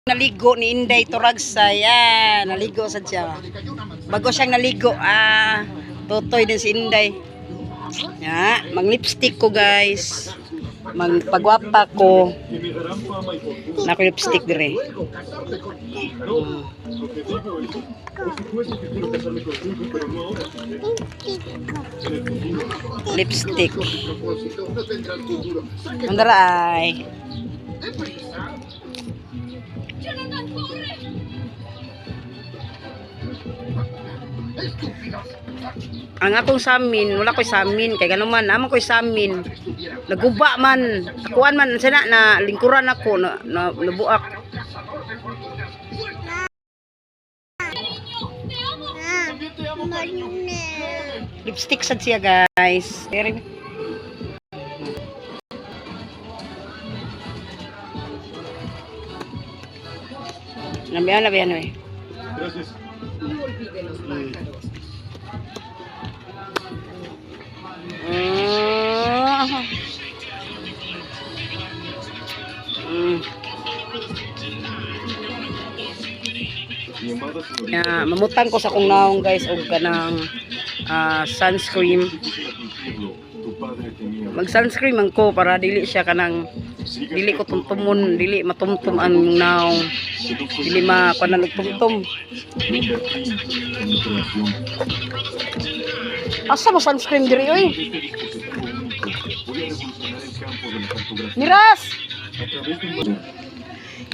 Naligo ni Inday Turagsay. Ah, naligo sad siya. Bago siyang naligo, ah, tutoy din si Inday. Ya, mang lipstick ko, guys. Magpagwapa ko. Na ko lipstick dire. Lipstick. Andara ay. Ang akong samin, wala ko'y samin. Kay ganun man, naman ko'y samin. Naguba man. Akuan man, sana na lingkuran ako, na nabuak. Lipstick sad siya, guys. Very. Nabiyan, nabiyan, eh. Gracias. Ah. Mi amada señorita. Ya, mamutang ko sa akong naong, guys, og kanang sunscreen. Difícil admitirlo, tu padre tenía. Mag sunscreen man ko para dili siya kanang Sigas dili ko que todo tumtumon, dili matumtum ang naong. sedujo Dili ma kuan og tumtum. Lo invertí en mi creación. Asa mo sunscreen diri oy? Este dispositivo único, voy a revolucionar el campo de la cartografía Miras. A través de un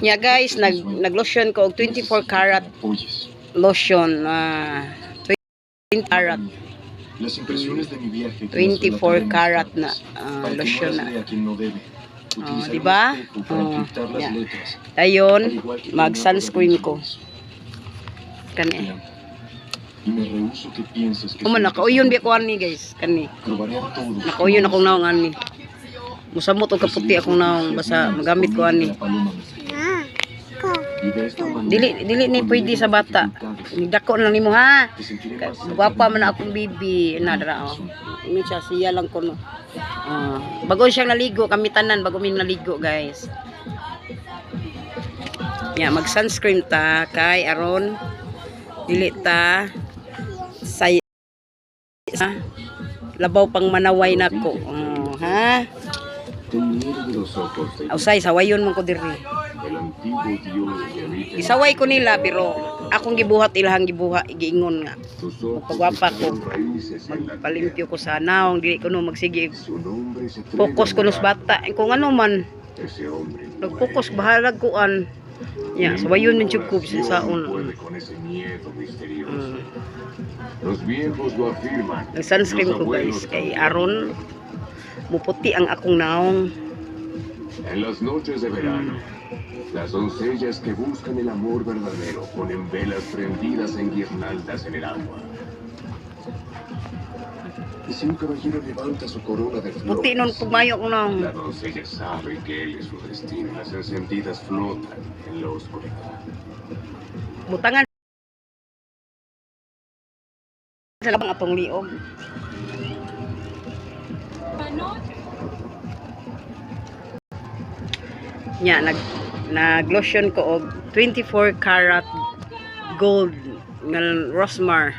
Nya guys, nag lotion ko og 24 karat Oyes. Lotion, 20 karat. Las impresiones de mi viaje que las 24 relataré más karat tarde, na para que no lotion las na. lea quien no debe. Utilizaré Di ba? un espejo para Oh, encriptar las yeah. letras, Dayon, al igual que mag Leonardo da sunscreen Vinci ko. hizo. Kani. Te amo. Y me rehúso que pienses que Kuman soy un nakauyon biya cazador. ko ani, guys, kani. Probaré a todos Nakauyon akong naong ani. Musamot og kaputi akong naong basta magamit ko ani. Dili dili ni pwede sa bata. Nidako na nimo ha. Gwapa man na akong bibi na dara oh. Ingon siya siya lang kuno. Ah, bago siyang naligo kami tanan bago mi naligo, guys. Ya, mag sunscreen ta kay aron dili ta say labaw pang manaway nako. Oh, ha? Usay sawayon man ko diri. Gisaway ko nila pero akong gibuhat ilahang gibuhat giingon nga magpagwapa ko magpalimpyo ko sa naong dili ko no magsige focus ko no sa bata. Eh, kung ano man nag-focus bahalag kuan ya sawayon man jud ko bisan saon. Los viejos lo afirman. Nag sunscreen Los ko, guys, abuelos kay también. aron muputi ang akong naong. En las noches de verano, las doncellas que buscan el amor verdadero ponen velas prendidas en guirnaldas en el agua. Y si un caballero levanta su corona de Puti nun flores, pugmayo akong naong. La doncella sabe que él es su destino. Las encendidas flotan en la oscuridad. Butangan sa labang atong liog. Nya nag lotion ko og 24 karat gold nga Rosmar.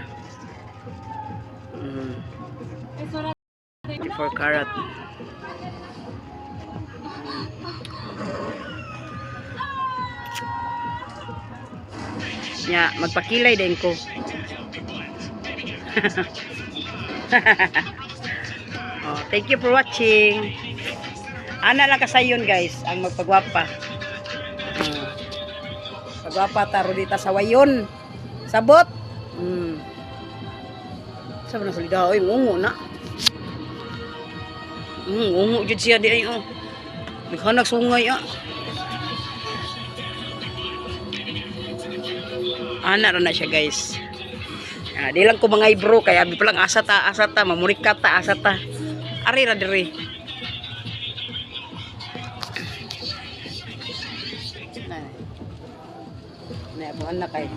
24 karat. Nya magpakilay din ko. Oh, thank you for watching. Ana lang kasayon, guys, ang magpagwapa. Pagwapa ta dita sa wayon. Sabot. Sa na salida oy ngungo na. Ngungo jud siya di ay oh. Naghanag sungay ah. Ana ra na siya, guys. Ah, di lang ko mga bro kaya abi pa lang asa ta mamurika ta asa ta. Ari ra diri. Na. Na anak ay.